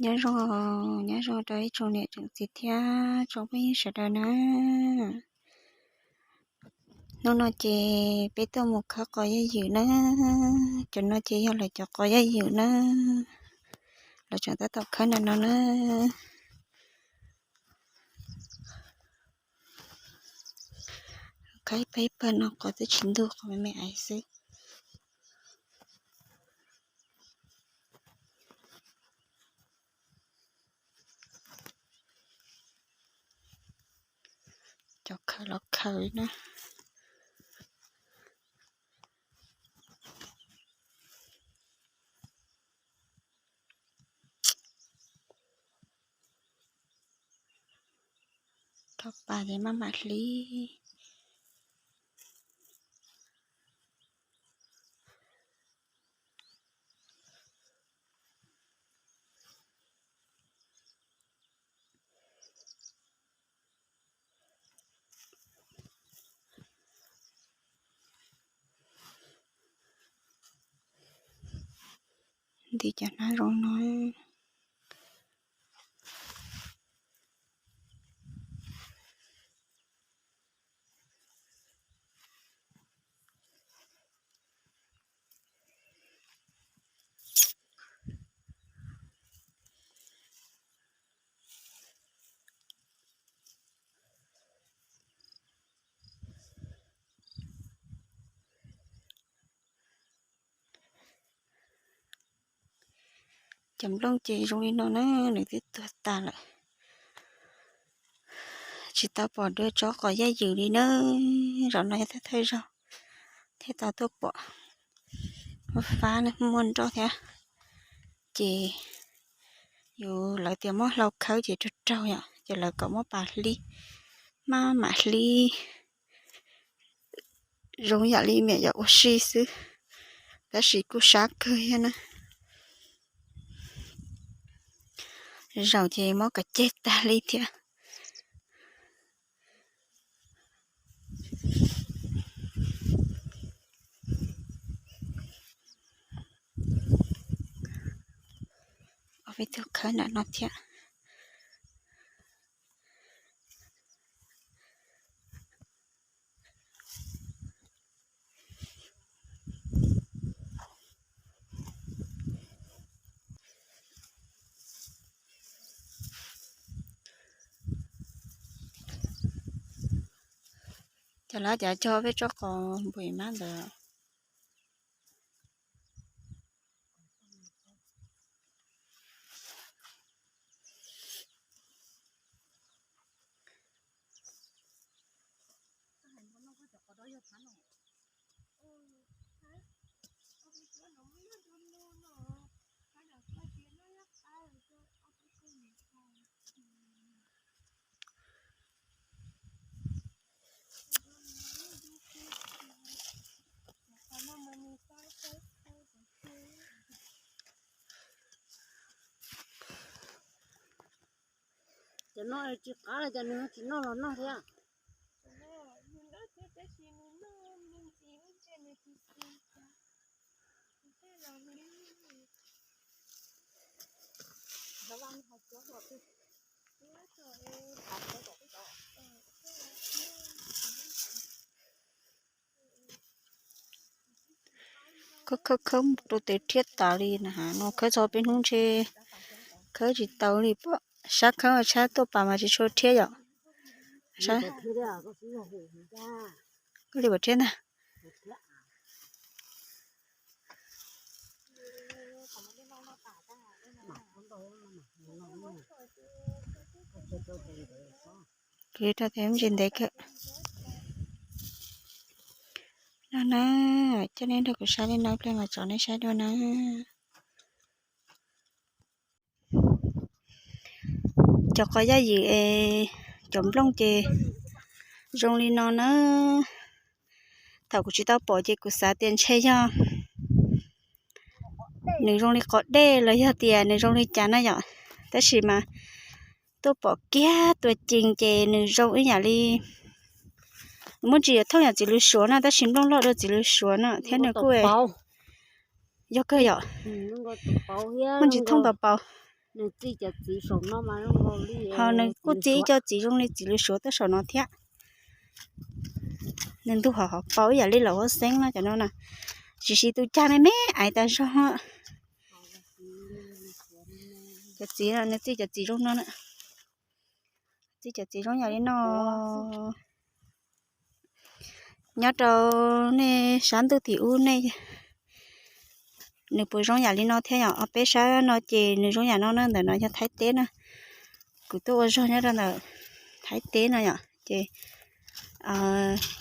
Nyob zoo, nyob zoo rau ib tsoom niam tsoom txiv thiab tsoom phooj ywg sawv daws na. Hnub no ces peb tuaj mus khawb qos yaj ywm na. Cov no ces yog lawv cov qos yaj ywm na. Lawv tseem tab tom khawb ntawm no na. Khawb ib pawg ib pawg no qos twb tsis ntug, qos me me xwb. Cov khaws los khaws na. Rho pas ces maj mam hlib. Nti cov hnab zoo no. Cov nplooj ces zoo li no na, nws twb tuag tas lawm. Tsis tau pom dua tsob qos yaj ywm li na. Zaum no yog thawj thawj zaug thiaj tau tuaj pom. Fab muaj nroj thiab. Ces yus lawv tias muab hlau khawb ces raug raug yom, ces lawv kom muab pas hlib, maj mam hlib. Zoo yam li me nyuam yaus ua si xwb, tab sis kuj sab kawg thiab na. Zaum ces muab kom ceg tag li thiab. Ob peb tug khawb nram no thiab. Cov lab cav cog peb tsob qos npum mab ntawd. Cov no tsis qab li, cov nws tsis noj los noj thiab. Khawb khawb khawb rau tes rhiab tas li na, no khawb txog peb hnub ntshe khawb tsis tau li, sab khawb tshab tuaj pas mas tsis tshua rhiab yom. Koj li puas rhiab ntag? Kuv rau tes ntsis ntev kawg. No na, coj nej nrog kuv saib li no ib pliag mas tso nej saib dua na. Cov qos yaj ywm es cov nplooj ces zoo li no na. Thaum kuv tsis tau pom ces kuv xav tias ntshe yog nws zoo li qos dej los yog tias nws zoo li cas na yom. Tab sis mas tuaj pom kiag tua cees ces nws zoo ib yam li, muaj ntsis yuav thooj yam txiv lws suav na, tab sis nplooj loj dua txiv lws suav na thiab nws kuj yog kawg yom. Muaj ntsis thooj tau paus. Ho nws kuj txi ib co txiv zoo li txiv lws suav tuaj saum no thiab. Nws ntug hov hov paus ib yam li lawm huab xeeb no cov no na. Tiam sis tus cag ne me aiv tas zog. Cov txiv, nws txi cov txiv zoo no, txi cov txiv zoo yam li no. Nyob rau nej sab ntuj tim ub ne, nws puas zoo yam li no thiab yom? Peb sab no ces nws zoo yam no na, ntawm no yog Thaib teb na. Kuv tuaj ua zog nyob rau ntawm Thaib teb no yom, ces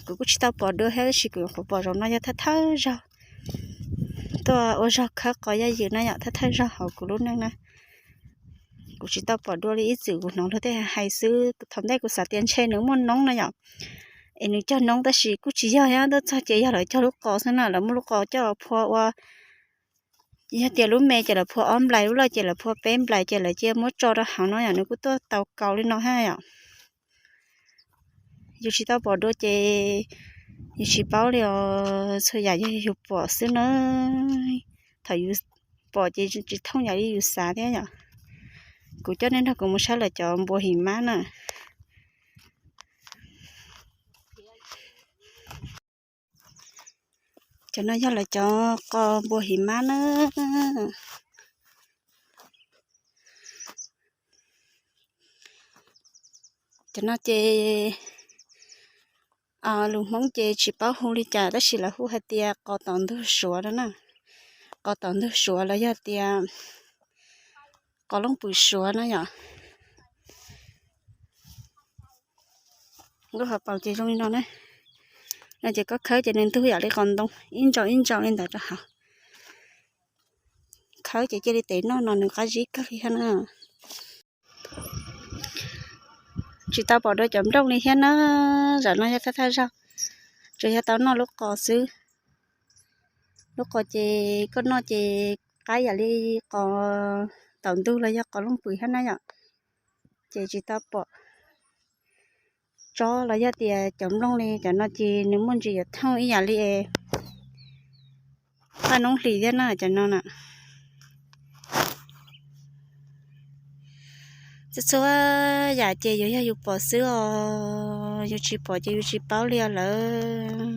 kuv kuj tsis tau pom dua thiab, tab sis kuv qhuav pom zaum no yog thawj thawj zaug tuaj ua zog khawb qos yaj ywm na yom, thawj thawj zaug hauv kuv lub neej na. Kuv tsis tau pom dua li, ib txwm kuv hnov luag tej hais xwb, thaum ntej kuv xav tias ntshe nws muaj noob no yom, es nws cog noob, tab sis kuj tsis yog, tuaj txog ces yog lawv cog lub qos xwb na, lawv muab lub qos coj phua ua, yog tias lub me ces lawv phua ob nplais, lub loj ces lawv phua peb nplais, ces lawv cia muab tso rau hauv no yom, nws kuj tuaj tau kaus li no thiab yom. Yus tsis tau pom dua ces yus tsis paub li os, txhua yam yog yus pom xwb na. Thaum yus pom ces tsis thooj yam li yus xav thiab yom. Kuv coj nej nrog kuv mus saib lawv cov npua him mab na. Cov no yog lawv cov qos npua him mab na. Cov no ces lus Hmoob ces tsis paub hu li cas, tab sis lawv hu hais tias qos tom ntug suav no na. Qos tom ntug suav los yog tias qos looj pwm suav no yom. Lub hauv paus ces zoo li no na. No ces koj khawb ces nws ntug yam li qos ntoo, ib ntsaus ib ntsaus li ntawd rau hauv. Khawb ces cia li tev noj no nws qab zib kawg li thiab na. Tsis tau pom dua cov nplooj li thiab na. Zaum no yog thawj thawj zaug, tsuas yog tau noj lub qos xwb. Lub qos ces koj noj ces qab yam li qos tom ntug los yog qos looj pwm thiab na yom. Ces tsis tau pom tsob los yog tias cov nplooj li, cov no ces nws muaj ntsis yuav thooj ib yam li paj noob hlis thiab na cov no na. Txhua txhua yam ces yuav yog yus pom xwb os, yus tsis pom ces yus tsis paub li os lawm.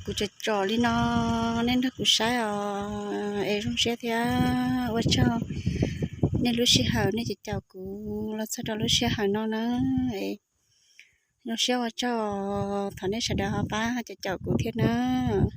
Kuv tsom tsom li no, nej nrog kuv saib os, es zoo siab thiab ua tsaug nej lub sij hawm nej caum caum kuv los txog rau lub sij hawm no na. Es zoo siab ua tsaug, thov nej sawv daws ho pab caum caum kuv thiab nawb.